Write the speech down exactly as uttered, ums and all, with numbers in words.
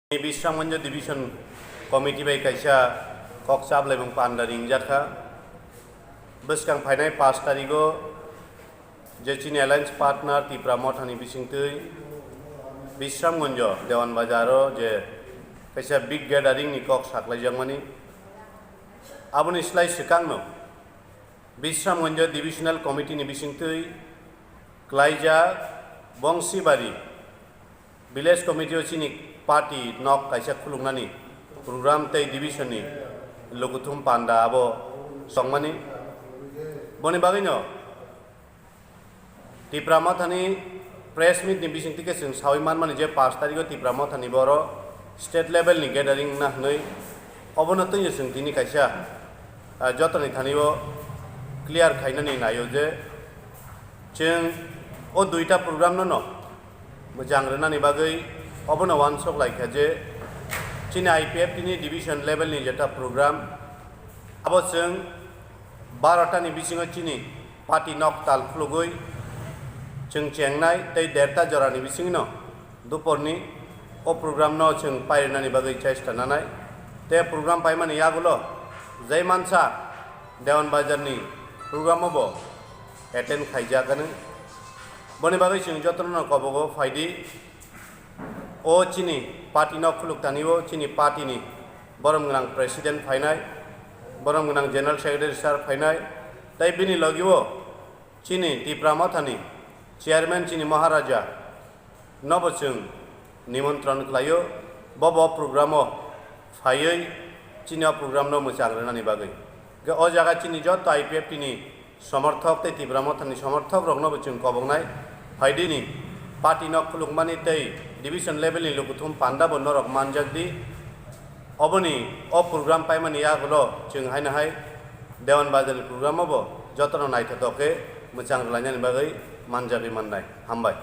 Bisramganj Division Committee bai kaisa kok chaplaimung panda ringjak kha. Bwskang phainai pash tarigo je chini alliance partner Tipra Mothani bisingtwi Bisramganj Dewan Bazaro je kaisa big gathering ni kok saklaijakmani, aboni slai swkangno Bisramganj Divisional Committee ni bisingtwi klaijak Bongsibari Village Committee o chini party nok kaisa khuluknani program tei division ni lukuthum panda abo songmani. Boni bagwino Tipra Mothani press meet ni bisingtwi khe chwng sawi manmani je pash tarigo Tipra Mothani boro state level ni gathering wngna hwnwi, obono twino chwng tini kaisa, ah, jotoni thani o clear khainani naio je chwng o duita program no no mwchang rwnani bagwi obono uansuk lai kha je chini I P F T ni division level ni jeta program abo chwng barota ni bisingo chini party nok tal khulugwi chwng chengnai tei derta jorani bisingno duporni o program no chwng pairwnani bagwi chesta nanai. Tei program paimani yagulo jaimansa Dewan Bazar ni program o bo attend khaijak hwnwi. Boni bagwi chwng jotono kobogo phaidi. O chini party no khuluk tani o chini party ni borom gwnang president phainai, borom gwnang general secretary sir phainai, tei bini logi o chini Tipra Mothani chairman chini Maharaja nobo chwng nimontron khlaio, bobo program o phaiwi chini o program no mwchang rwnani bagwi. Hwnkhe o jaga chini joto I P F T ni somorthok tei Tipra Mothani somorthok rokno bo chwng koboknai phaidini party no khulukmani tei division level ni lukuthum panda bo norok manjak di. Oboni o program paimani yagulo chwng haino hai Dewan Bazar ni program o bo jotono naithotok khe mwchang rwlainani bagwi manjagwi mannai. Hambai.